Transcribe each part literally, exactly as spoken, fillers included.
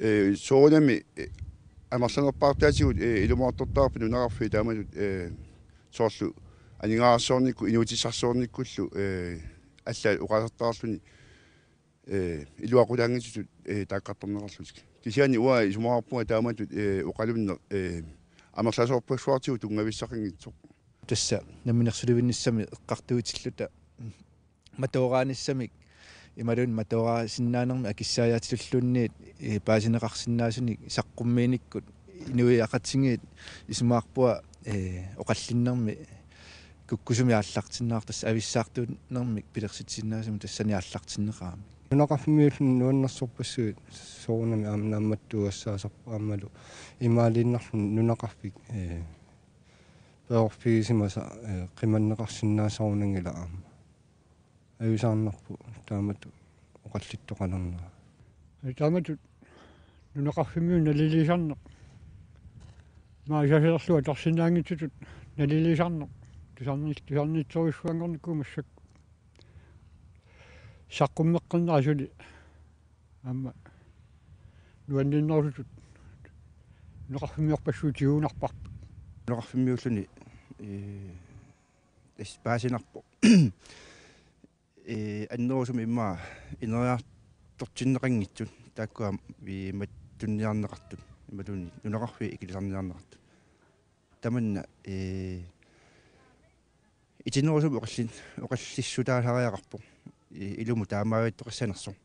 Ee, soorunami, ee, amerlanerpaartaatigut, ee, ilumoortortaarput nunaqarfiit taamatut, ee, soorlu aningaasarsiornikkut, inuutissarsiornikkullu, ee, allaat oqaasertaarluni, ee, iluaqutaanngitsutut, ee, taakkartorneqarlutik. Kisianni uanga isumaqarpunga taamatut, ee, oqalunneq, ee, amerlasoorpassuartigut tunngavissaqanngitsoq. Tassa namminersulivinnissami eqqartuitilluta matooraanissamik imaluunniit matooraassinnaanermik akissaajaatitulluunniit, ee, paasineqarsinnaasunik saqqummiinikkut inuiaqatigiit isumaqarpunga, ee, oqallinnermi kukkusumik aallartinneqartoq, tassa avissaartuunnermik pilersitsisinnaasumik tassani aallartinneqarami. Nunaqarfimmiulluni nuannersorpassuit soorunami aamma naammattuugassaasarput aammalu imaaliinnarluni nunaqarfik, ee, perorfigisimasa, ee, qimanneqarsinnaasarunanngilaq aamma. Ajuusaarnarpoq taamatut oqallittoqalernera. Taamatut nunaqarfimmiunut naliliisarneq. Maani isaasilerlugu atorsinnaanngitsutut naliliisarneq. Tusarni-, tusarniitsorujussuanngornikuuvoq massakkut. Saqqummeqqinneq suli aamma nuanninnerusutut nunaqarfimmiorpassuit tigugunarparput. Nunaqarfimmiulluni, ee, tassa paasinarpoq. Ee, annerusumik immaqa ineriartortinneqanngitsut taakkua imatut tuniniarneqartut imaluunniit nunaqarfiit ikilisarniarneqartut. Tamanna, ee, itinerusumik oqallin-, oqallissutaasariaqarpoq. Ee, ilumut taamaavittoqassanersoq.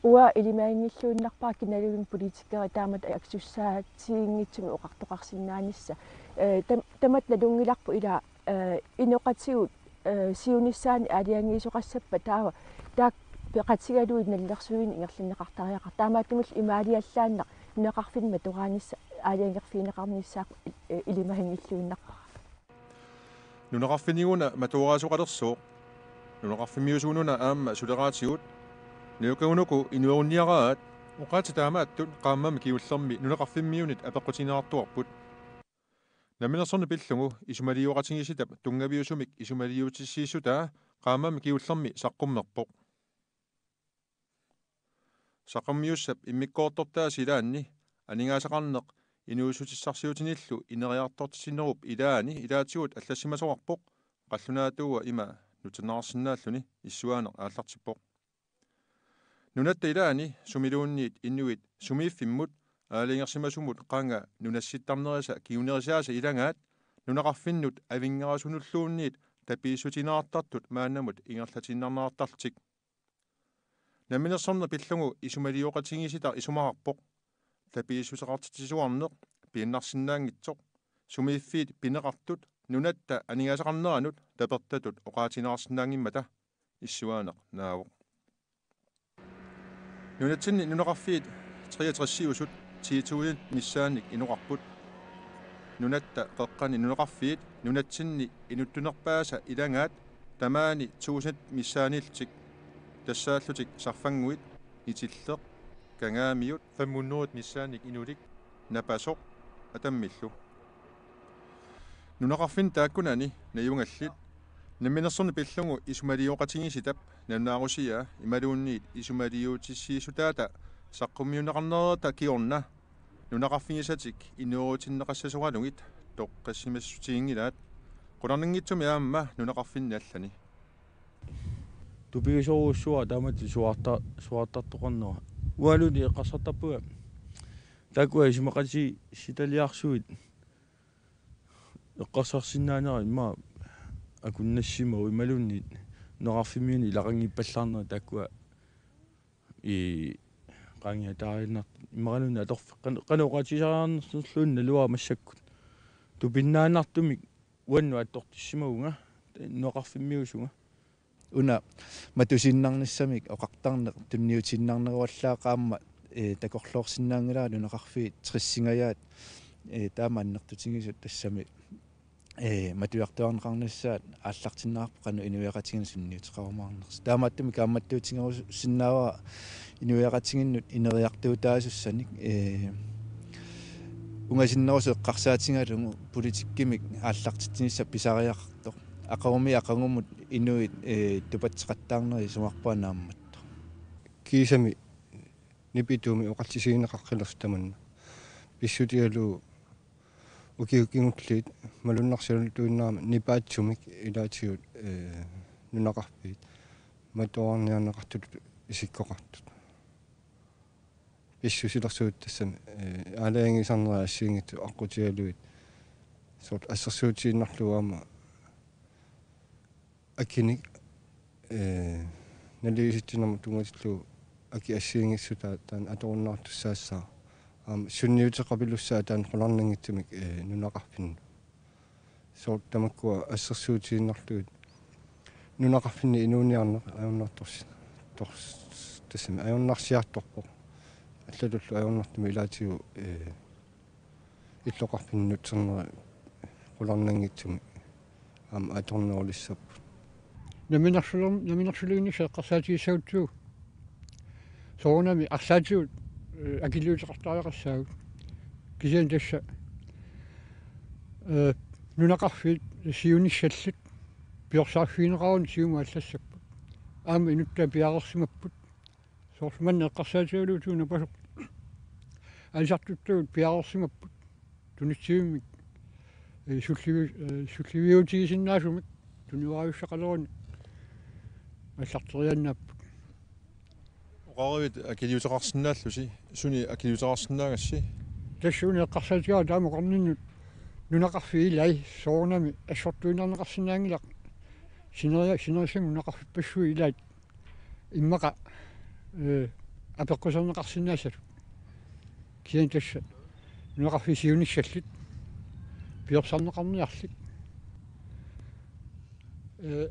Uanga ilimaginngilluinnarpara kinaluunniit politikerit taamatut akisussaatigigitsumik oqartoqarsinnaanissaq. Ee, tam-, tamatta nalunngilarput ila, ee, inoqatigut, ee, siunissaanik aalajangiisoqassappat taava taakku peqatigalugit nalilersuineq ingerlanneqartariaqartoq. Taamaattumillu imaaliallaannaq nunaqarfinni matoraanissaq aalajangerfigineqarnissaat, ee, ilimaginngilluinnarpara. Nunaqarfinni-una matooraasoqalersoq. Nunaqarfimmiusugununa aamma suleraatigut. Nuukkagunuku inuerunniaraat, oqaatsit taamaattut qaammammik kingullermi nunaqarfimmiunit apeqqutigineqartuarput. Namminersorneq pillugu isumalioqatigiissitap tunngaviusumik isumaliutissiissutaa qaammammik kingullermi saqqummerpoq. Saqqummiussap immikkoortortaasa ilaanni aningaasaqarneq inuussutissarsiutinillu ineriartortitsinerup ilaani ilaatigut allassimasoqarpoq, qallunaatuua ima nutsannarsinnaalluni issuaaneq aallartippoq. Nunatta ilaani sumiluunniit inuit sumiiffimmut aalajangersimasumut qanga nunassittarnerisa kingunerisaasa ilagaat nunaqarfinnut avinngarusunulluunniit tapiissutigineqartartut maannamut ingerlatiinnarneqartarlutik. Namminersorneq pillugu isumalioqatigiissitaq isumaqarpoq tapiissuteqartitsisuarneq piinnarsinnaanngitsoq, sumiiffiit pineqartut nunatta aningaasaqarneranut tapertatut oqaatigineqarsinnaanngimmata issuaaneq naavoq. Nunatsinni nunaqarfiit treogtresiusut ti tusind missaannik inoqarput. Nunatta qeqqani nunaqarfiit nunatsinni inuttunerpaasa ilagaat tamaani tusind missaanniillutik, tassaallutik sarfannguit, itilleq, kangaamiut, fem hundrede missaannik inulik, napasoq atammillu. Nunaqarfinni taakkunani najugallit namminersorneq pillugu isumalioqatigiissitap nalunaarusiaa imaluunniit isumaliutissiissutaata saqqummiunneqarnerata kingorna nunaqarfigisatik inuerutinneqassasoralugit toqqissisimassutiginngilaat, qularnanngitsumik aamma nunaqarfinni allani. Tupigisorujussuara taamatut suaarta-, suaartartoqarnera. Uangalu eqqarsartarpunga taakkua isumaqatigiissitaliarsuit eqqarsarsinnaanera immaqa akunnassimavoq imaluunniit nunaqarfimmiunit ilaqanngippallaarnerit taakkua i-, qaangiataariinnartut immaqaluunniit atorfik qan-, qanoq oqaatigisariaqarnerluunniit naluara massakkut. Tupinnaannartumik uannut attortissimavunga nunaqarfimmiusunga. Una matusiinnarnissamik oqartarneq tunniutiinnarneruallaaqaaq aamma, ee, takorloorsinnaanngilara nunaqarfiit tressingajaat, ee, taama annertutigisut tassami, ee, matujartuaarneqarnissaat aallartinneqarpoq qanoq inuiaqatigiinnut sunniuteqarumaarnersoq. Taamaattumik kaammattuutigerusinnaavara inuiaqatigiinnut ineriartuutaasussanik, ee, ungasinnerusoq eqqarsaatigalugu politikkimik aallartitsinissaq pisariaqartoq. Aqagumi aqagumut inuit, ee, tupatseqattaarnerit isumaqarpunga naammattoq. Kiisami Nipitumi oqallisigineqaqqilersoq tamanna. Pissutigalugu ukiut kingulliit malunnarsiutuinnarami nipaatsumik ilaatigut, ee, nunaqarfiit matuarniarneqartutut isikkoqartut. Pissusilersuut tassami, ee, aalajangiisarnerit assigiinngitsut aqqutigalugit soorlu assersuutigiinnarlugu aamma akinik, ee, naligiissitsinermut tunngatillugu akit assigiinngissutaat taanna atorunnaartussaassaaq. Aamma sunniuteqapilussaaq taanna qularnanngitsumik, ee, nunaqarfinnut. Soorlu tamakkua assersuutigiinnarlugit nunaqarfinni inuuniarneq ajornartorsi-, tors-, tassami ajornarsiartorpoq. Allatullu ajornartumik ilaatigut, ee, illoqarfinnut nutsernerit qularnanngitsumik aamma atornerulissapput. Namminersuler-, namminersuliinissaq eqqarsaatigissagutsigu. Soorunami arlaatigut, ee, akiliuteqartariaqassaagut. Kisianni tassa, ee, nunaqarfiit siunissallit piorsaarfigineqaruni siumut allassapput. Aamma inuttaa piareersimapput. Soorlu manna eqqarsaatigalugu Tuunapasoq. Aalisartuttagut piareersimapput. Tunitsivimmik, ee, sullivi-, ee, sulliviutigisinnaasumik tuniuarussaqaleruni aallarteriaannaapput. Oqarivit akiliuteqarsinnaallusi, suni akiliuteqarsinnaagassi? Tassuuna eqqarsaatigaara taama oqarninnut nunaqarfiit ilai soorunami assortuinnarneqarsinnaanngilaq. Sineria-, sinerissami nunaqarfippassuit ilaat immaqa, ee, apeqquserneqarsinnaassapput. Kisianni tassa nunaqarfiit siunissallit piorsaarneqarniarlik. Ee,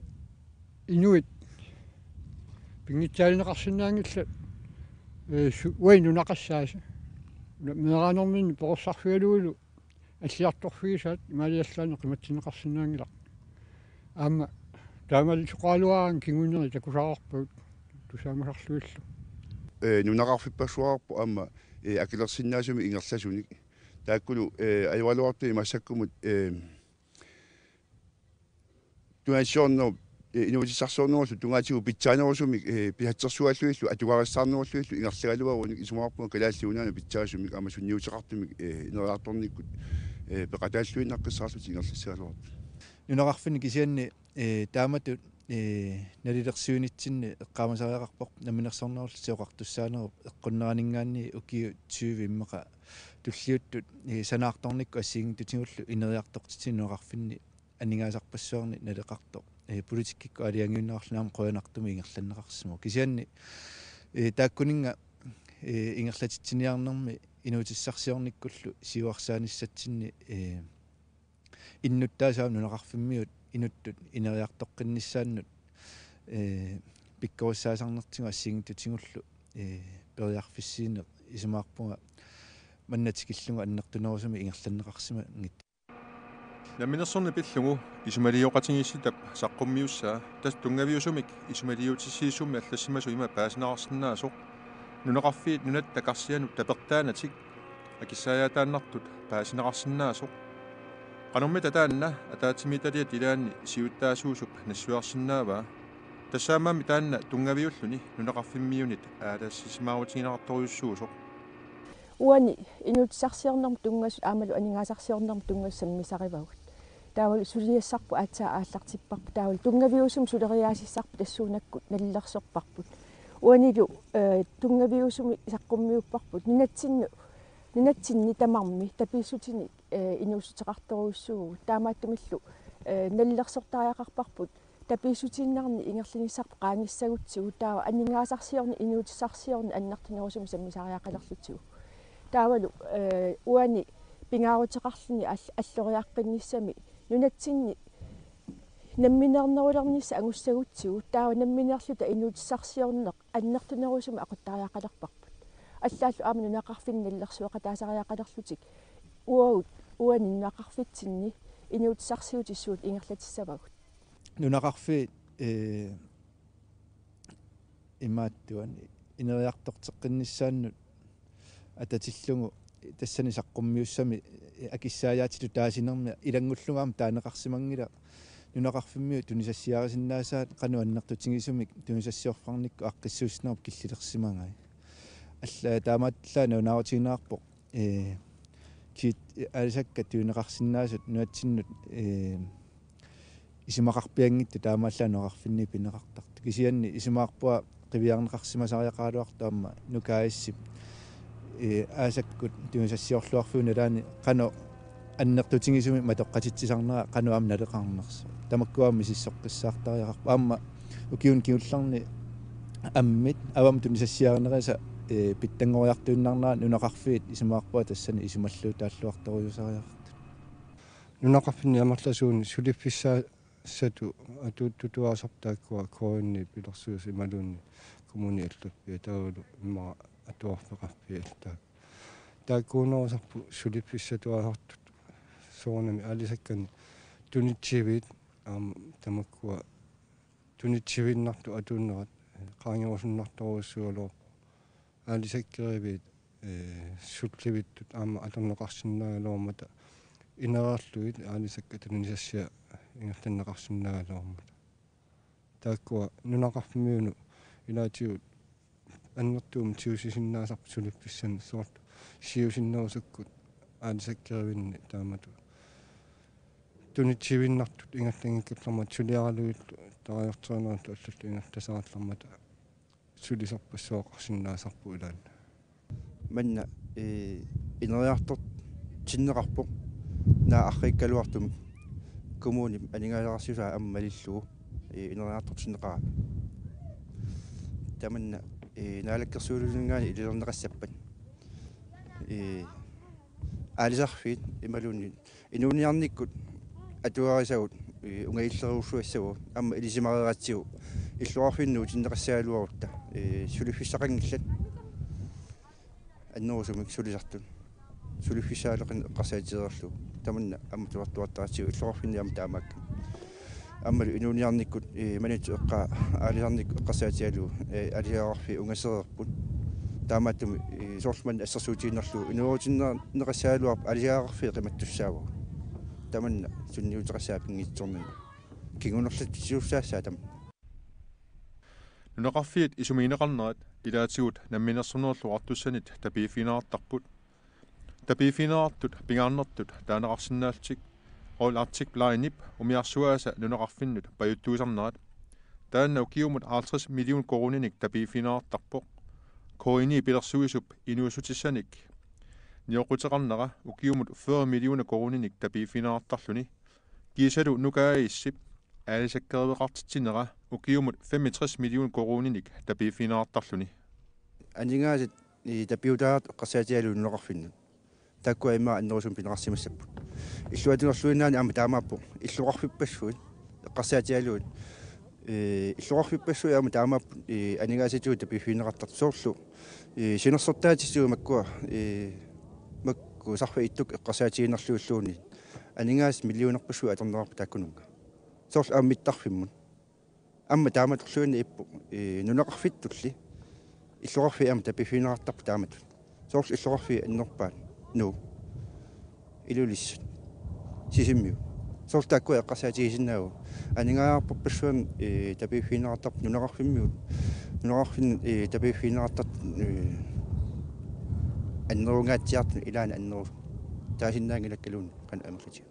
inuit pinngitsaalineqarsinnaanngillat, ee, su-, uagut nunaqassaasa. Una-, meeraanerminni perorsarfigalugulu alliartorfigisaat imaaliallaannaq qimatsinneqarsinnaanngilaq. Aamma taamaalisoqaraluaraanni kinguneri takusaqarpagut tusaamasarlugillu. Ee, nunaqarfippassuararpoq aamma, ee, akilersinnaasumik ingerlasunik. Taakkulu, ee, ajoraluartumik massakkumut, ee, tunassiornerup, ee, inuutissarsiornerullu tungaatigut pitsaanerusumik, ee, pisatsersugaallugillu atugarissaarnerullugillu ingerlagaluarunik isumaqarpunga Kalaallit Nunaannut pitsaasumik aamma sunniuteqartumik, ee, ineriartornikkut, ee, peqataalluinnaqqissaarlutik ingerlassagaluartut. Nunaqarfinni kisianni, ee, taamatut, ee, nalilersuinitsinni eqqaamasariaqarpoq Namminersornerullutik Oqartussaanerup eqqunneraninngaanniit ukiut tyve immaqa tulliuttut, ee, sanaartornikkut assigiinngitsutigullu ineriartortitsineq nunaqarfinni aningaasarpassuarnik naleqartoq, ee, politikkikkut aalajangiunneqarluni aamma qujanartumik ingerlanneqarsimavoq. Kisianni, ee, taakkuninnga, ee, ingerlatitsiniarnermi inuutissarsiornikkullu siuarsaanissatsinni, ee, innuttaasut aamma nunaqarfimmiut inuttut ineriartoqqinnissaannut, ee, pikkorissaasarnertigut assigiinngitsutigullu, ee, periarfissiineq isumaqarpunga manna tikillugu annertunerusumik ingerlanneqarsimanngitsoq. Namminersorneq pillugu isumalioqatigiissitap saqqummiussaa tassa tunngaviusumik isumaliutissiissummi allassimasoq ima paasineqarsinnaasoq. Nunaqarfiit nunatta karsianut tapertaanatik akissaajaataannartut paasineqarsinnaasoq. Qanormita taanna ataatsimiititaliap ilaanni siulittaasuusup nassuiarsinnaavaa. Tassaammami taanna tunngaviulluni nunaqarfimmiunit aalassisimaarutigineqartorujussuusoq. Uani inuutissarsiornermut tunngasut aammalu aningaasarsiornermut tunngasut sammisarivagut. Taavalu suliassarput aatsaat aallartipparput. Taavalu tunngaviusumik suleriaasissarput tassuunakkut nalilersorparput. Uanilu, ee, tunngaviusumik saqqummiupparput. Nunatsinni, nunatsinni tamarmi tapiissutinik, ee, inuussuteqartorujussuuvugut. Taamaattumillu, ee, nalilersortariaqarparput. Tapiissutiinnarnik ingerlanissarput qaangissagutsigu taava aningaasarsiorneq inuutissarsiorneq annertunerusumik sammisariaqalerlutigu. Taavalu, ee, uani pingaaruteqarluni all-, alloriaqqinnissami nunatsinni nammineernerulernissaq angussagutsigu taava nammineerluta inuutissarsiorneq annertunerusumik aquttariaqalerparput. Allaallu aamma nunaqarfinni nalilersueqataasariaqalerlutik uagut uani nunaqarfitsinni inuutissarsiutit suut ingerlatissavagut. Nunaqarfiit, ee, imaattuani ineriartorteqqinnissaannut atatillugu tassani saqqummiussami akissaajaatitut taasinermi ilanngullugu aamma taaneqarsimanngilaq nunaqarfimmiut tunisassiarisinnaasaat qanoq annertutigisumik tunisassiorfarnikkut aaqqissuussinerup killilersimagai. Alla taamaallaat nalunaarutigineqarpoq, ee, kiit-, aalisakkat tunineqarsinnaasut nunatsinnut, ee, isumaqarpianngitsut taamaallaat nunaqarfinni pineqartartut. Kisianni isumaqarpunga qiviarneqarsimasariaqaraluartoq aamma Nuka A/S-ip, ee, aasakkut tunisassiorluarfiup nalaani qanoq annertutigisumik matoqqatitsisarnera qanoq aamma naleqarnersoq. Tamakkua aamma misissoqqissaartariaqarput. Aamma ukiuni kingullerni ammit avammut tunisassiarinerisa, ee, pitsanngoriartuinnarnera nunaqarfiit isumaqarpunga tassani isumalluutaalluartorujussuusariaqartut. Nunaqarfinni amerlasuuni suliffissaassatut atuuttutuaasarput taakkua K N-ip pilersuisut imaluunniit kommuni allappiat taavalu immaqa atuarfeqarfiit allaat. Taakkuunerusarput suliffissatuaasartut soorunami aalisakkanik tunitsiviit aamma tamakkua tunitsiviinnartut atuunnerat qaangerusunnartorujussuugaluarpoq. Aalisakkeriviit, ee, sullivittut aamma atorneqarsinnaagaluarmata ineriarlugit aalisakkat tunisassiat ingerlanneqarsinnaagaluarmata. Taakkua nunaqarfimmiunut ilaatigut annertuumik tigusisinnaasarput suliffissanik soorlu siusinnerusukkut aalisakkerivinni taamatut tunitsiviinnartut ingerlanngikkallarmata suliaralugillu tarajorterinerillu allallu ingerlasarallarmata sulisorpassuaqarsinnaasarput ilaanni. Manna, ee, ineriartortinneqarpoq naak arriikkaluartumik kommunip aningaasarsiusaa aamma malillugu, ee, ineriartortinneqarami. Tamanna, ee, naalakkersuisuuningaanniit ililerneqassappat, ee, aalisarfiit imaluunniit inuuniarnikkut atuarisagut, ee, ungajullerujussuassagut aamma ilisimareeratsigu illoqarfinni nuutinneqassagaluarutta, ee, suliffissaqanngillat annerusumik sulisartut suliffissaaleqineq eqqarsaatigereerlugu. Tamanna aamma atuartuartaratsigu illoqarfinni aamma taamaakkami. Aammalu inuuniarnikkut, ee, maniitsoq eqqaa aalisarnikkut eqqarsaatigalugu, ee, aalisagaqarfiit ungasereerput. Taamaattumik, ee, soorlu manna assersuutigiinnarlugu inuerutinneqassagaluarpat aalisagaqarfiit qimattussaavagut. Tamanna sunniuteqassaaq pinngitsoornani. Kingunerlutsisussaassaaq tamanna. Nunaqarfiit isumagineqarnerat ilaatigut Namminersornerulluartussanit tapiiffigineqartarput. Tapiiffigineqartut pingaarnertut taaneqarsinnaallutik Royal Arctic Line-ip umiarsuaasa nunaqarfinnut pajuttuisarnerat. Taanna ukiumut halvtreds million koruuninik tapiiffigineqartarpoq. K N-ip pilersuisup inuussutissanik nioqquteqarnera ukiumut fyrre million koruuninik tapiiffigineqartarluni. Kiisalu Nuka A/S-ip aalisakkeriveqartitsinera ukiumut femogtres million koruuninik tapiiffigineqartarluni. Aningaasat, ee, tapiutaat eqqarsaatigalugu nunaqarfinnut. Taakkua immaqa annerusumik pineqarsimassapput. Illuatungilluinnaani aamma taamaappoq. Illoqarfippassuit eqqarsaatigalugit. Ee, illoqarfippassuit aamma taamaapput, ee, aningaasatigut tapiiffigineqartartut soorlu. Ee, sinersortaatitigut makkua, ee, makku sarfaq ittuk eqqarsaatigiinnarlugilluunniit. Aningaasat millionerpassuit atorneqarput taakkununnga. Soorlu aamma mittarfimmut. Aamma taamatorluinnaq ippoq, ee, nunaqarfittulli. Illoqarfiit aamma tapiiffigineqartarput taamatut. Soorlu illoqarfiit annerpaat Nuuk, Ilulissat, Sisimiut. Soorlu taakkua eqqarsaatigisinnaavagut. Aningaasarpassuarnik, ee, tapiiffigineqartarput nunaqarfimmiut. Nunaqarfinni, ee, tapiiffigineqartartut, ee, annerungaatsiartut ilaanni annerusut. Taasinnaanngilakkaluunniit qanoq amerlatiga.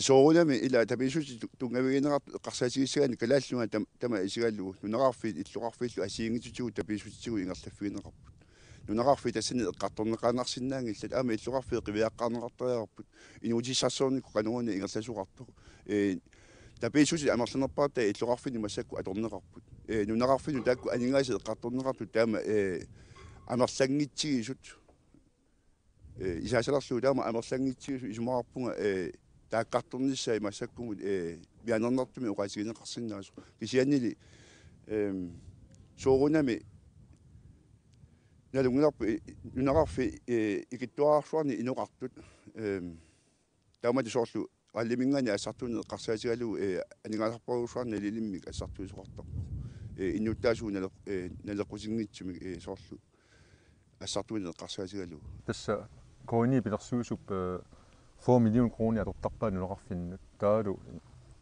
Soorunami ila tapiissutit tu-, tunngavigineqartut eqqarsaatigissagaanni Kalaallit Nunaat tam-, tamaat isigalugu nunaqarfiit illoqarfiillu assigiinngitsutigut tapiissutigut ingerlaffigineqarput. Nunaqarfiit tassani eqqartorneqaannarsinnaanngillat aamma illoqarfiit qiviaqqaarneqartariaqarput inuutissarsiornikkut qanoruna ingerlasoqartoq. Ee, tapiissutit amerlanerpaartaat illoqarfinni massakkut atorneqarput. Ee, nunaqarfinnut taakku aningaasat eqqartorneqartut taama, ee, amerlanngitsigisut. Ee, isaasalerlugu taama amerlanngitsigisut isumaqarpunga, ee, taakkartornissaat massakkumut, ee, mianernertumik oqaatigineqarsinnaasoq. Kisiannili, eem, soorunami nalunngilarput, ee, nunaqarfiit, ee, ikittuararsuarnik inoqartut, eem, taamatut soorlu Qalliminngaanniit assartuuneq eqqarsaatigalugu, ee, aningaasarpassuarnik nalilimmik assartuisoqartarpoq. Ee, innuttaasugut naleq-, ee, naleqqutinngitsumik, ee, soorlu assartuuneq eqqarsaatigalugu. Tassa K N-ip pilersuisup, ee, fyrre million koruunit atortarpaat nunaqarfinnut. Taavalu,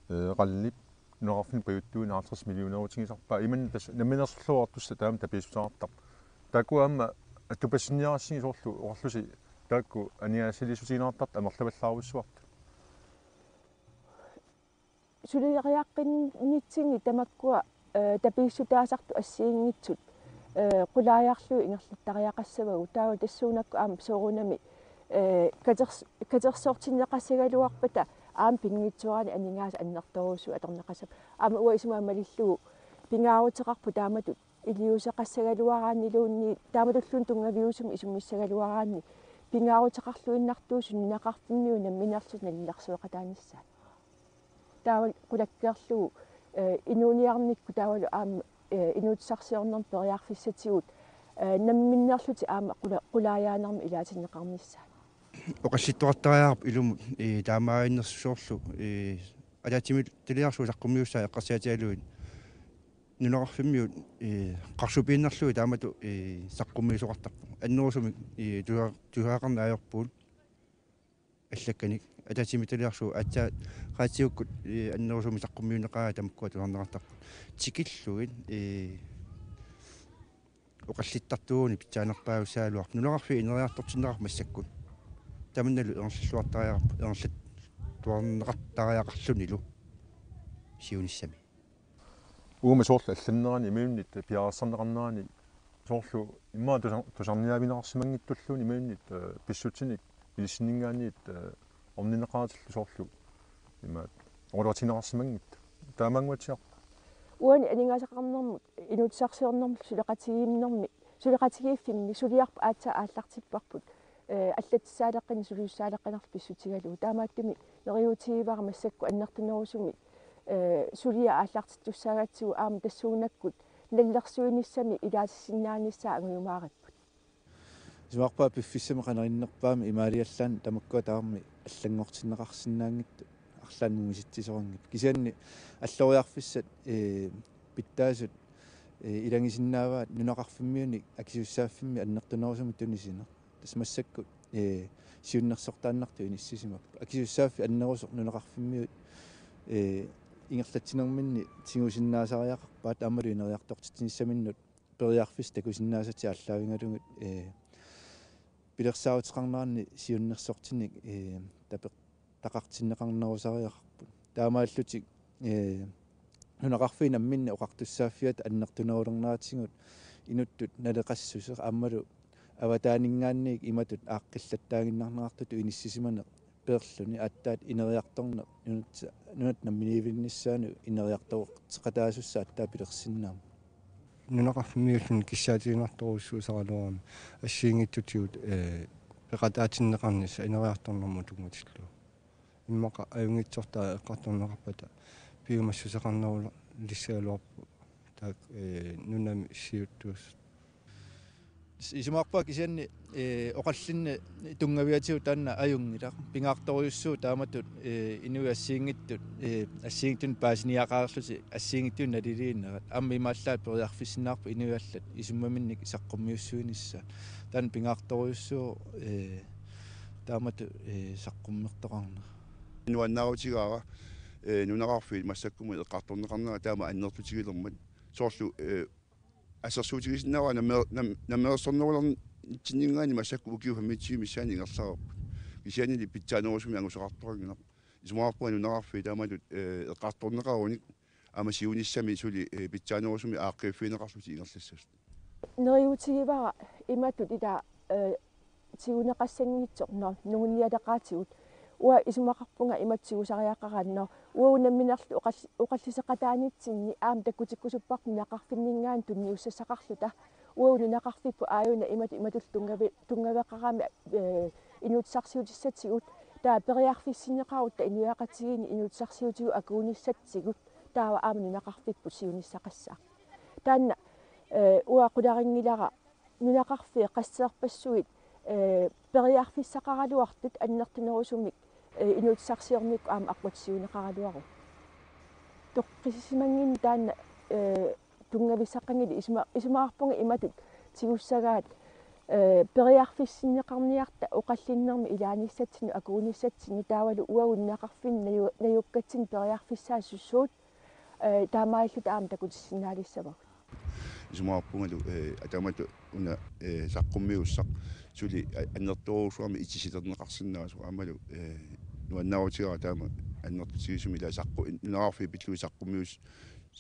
ee, qallip nunaqarfinnut pajuttuineq halvtreds millionerutigisarpaat. Imannak tassa Namminersorluartussat taama tapiissuteqartarpoq. Taakku aamma Atupassinniarassigit soorlu oqarlusi taakku aningaasaliissutigineqartartut amerlavallaarujussuartut. Suleriaqqinnitsinni tamakkua, eh, tapiissutaasartut assigiinngitsut, eh, qulaajarlugit ingerlattariaqassavagut. Taava tassuunakkut aamma soorunami, eh, katers-, katersortinneqassagaluarpata aamma pinngitsoorani aningaasat annertoorujussuit atorneqassapput. Aamma uanga isumaga malillugu pingaaruteqarpoq taamatut iliuuseqassagaluaraanniluunniit taamatulluunniit tunngaviusumik isummissagaluaraanni pingaaruteqarluinnartuusut nunaqarfimmiut namminerlutik nalilersueqataanissaat. Taava qulakkeerlugu, eh, inuuniarnikkut taavalu aamma, eh, inuussutissarsiornermut periarfissatigut, eh, namminnerlutik aamma qula-, qulaajaanermik ilaatinneqarnissaat. Oqallittoqartariaqarpoq ilumut, eh, taamaaginnersoq soorlu, eh, ataatsimiititaliarsuup saqqummiussaa eqqarsaatigalugit nunaqarfimmiut, eh, qarsupiinnarlugit taamatut, eh, saqqummiisoqartarpoq. Annerusumik, eh, tusa-, tusagaqarneq ajorpugut allakkanik. Ataatsimiititaliarsuup aatsaat raatiukkut, eh, annerusumik saqqummiunneqaraat tamakkua tusarneqartarput. Tikillugit, eh, oqallittartuugunik pitsaanerpaajussagaluarpoq. Nunaqarfiit ineriartortinneqarput massakkut. Tamannalu ingerlalluartariaqarpoq, ingerlattuarneqartariaqarlunilu siunissami. Uuma soorlu allannerani imaluunniit piareersarneqarnerani soorlu immaqa tusa-, tusarniaavigineqarsimanngitsulluunniit imaluunniit, eh, pissutsinik ilissinninngaanniit, eh, orninneqaratillu soorlu immaqa oqaloqatigineqarsimanngitsoq. Taamaannguatsiarpa? Uani aningaasaqarnermut, inuussutissarsiornermut suleqatigiinnermi, suleqatigiiffimmi suliarput aatsaat aallartipparput, eh, allattussaaleqqinnit sulisussaaleqqinnarlu pissutigalugu. Taamaattumik neriuutigivara massakkut annertunerusumik, eh, suliaq aallartittussaagatsigu aamma tassuunakkut nalilersuinissamik ilaatissinnaanissaa angujumaaripput. Isumaqarpunga piffissami qanoq innerpaami imaaliallaannaq tamakkua tamarmik allanngortinneqarsinnaanngitsut arlaannik misitsisoqanngitsut. Kisianni alloriarfissat, eh, pitsaasut, eh, ilagisinnaavaat nunaqarfimmiunik akisussaaffimmi annertunerusumik tunisineq. Tassa massakkut, eh, siunnersortaannartut inissisimapput. Akisussaaffik annerusoq nunaqarfimmiut, eh, ingerlatsinerminni tigusinnaasariaqarpaat aammalu ineriartortitsinissaminnut periarfissat takusinnaasatik aallaavigalugit, eh, pilersaaruteqarneranni siunnersortinik, eh, tapeq-, taqartinneqarnerusariaqarput. Taamaallutik, eh, nunaqarfiit namminneq oqartussaaffiata annertunerulerneratigut inuttut naleqassuseq aammalu avataaninngaanniit imatut aaqqillattaaginnarneqartutut inissisimaneq peerluni aatsaat ineriartorneq nunat-, nunatta namminiivinnissaanut ineriartorteqataasussaa aatsaat pilersinnaammat. Nunaqarfimmiulluni kissaatiginartorujussuusaraluarami assigiinngitsutigut, eh, peqataatinneqarnissaq ineriartornermut tunngatillugu. Immaqa ajunngitsortaa eqqartorneqarpata piumassuseqarnerulissagaluarpoq taakku, eh, nunami siuttuus. Isumaqarpunga kisianni, eh, oqallinneq tunngaviatigut taanna ajunngilaq. Pingaartorujussuuvoq taamatut, eh, inuit assigiinngitsut, eh, assigiinngitsunik paasiniaqareerlutik assigiinngitsunik naliliinerat. Aamma imaallaat periarfissinnaarput inuit allat isummaminnik saqqummiussuinissaat. Taanna pingaartorujussuuvoq, eh, taamatut, eh, saqqummertoqarnera. Nuannaarutigaara, eh, nunaqarfiit massakkumut eqqartorneqarnerat taama annertutigilermat. Soorlu, eh, assersuutigisinnaavara nammi-, nam-, namminersornerulernitsinninngaanniit massakkut ukiut femogtyve missaanni ingerlareerput. Kisiannili pitsaanerusumik angusaqartoqanngilarput. Isumaqarpunga nunaqarfiit taamatut, eh, eqqartorneqarunik aamma siunissami suli, eh, pitsaanerusumik aaqqiiffigineqarlutik ingerlassasut. Neriuutigivara imatut ila, eh, tiguneqassanngitsoq, nå, nungunnialeqaatigut. Uanga isumaqarpunga imatut tigusariaqaraanni, nå, uagut namminerluta oqall-, oqalliseqataanitsinni aamma takutikkusupparput nunaqarfinninngaanniit tunniussassaqarluta. Uagut nunaqarfipput aajuna imatut imatullu tunngavi-, tunngaveqarami, eh, inuussutissarsiutissatigut. Taava periarfissinneqarutta inuiaqatigiinni inuussutissarsiutigut akuunissatsigut. Taava aamma nunaqarfipput siunissaqassaaq. Taanna, eh, uanga qularinngilara nunaqarfiit qasseerpassuit, eh, periarfissaqaraluartut annertunerusumik, eh, inuussutissarsiornikkut aamma aqqutissiuunneqaraluaruit. Toqqissisimannginneq taanna, eh, tunngavissaqqanngilaq isuma-, isumaqarpunga imatut tigussagaat, eh, periarfissinneqarniarta oqallinnermi ilaanissatsinnut akuunissatsinnut taavalu uagut nunaqarfinni naju-, najukkatsinni periarfissaasut suut, eh, taamaalilluta aamma takutissinnaalissavagut. Isumaqarpungalu, eh, taamatut una, eh, saqqummiussaq suli a-, annertoorujussuarmik itisilerneqarsinnaasoq aammalu, eh, nuannaarutigaara taama annertutigisumik ila saqqu-, nunaqarfiit pillugit saqqummius-,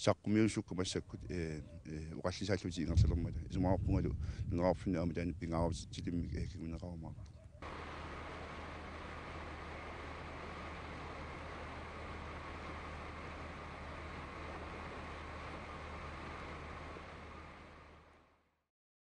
saqqummiussukkut massakkut, eh, eh, oqallisaallutik ingerlalermata. Isumaqarpungalu nunaqarfinni aamma taanna pingaartitilimmik, eh, kinguneqarumaartoq.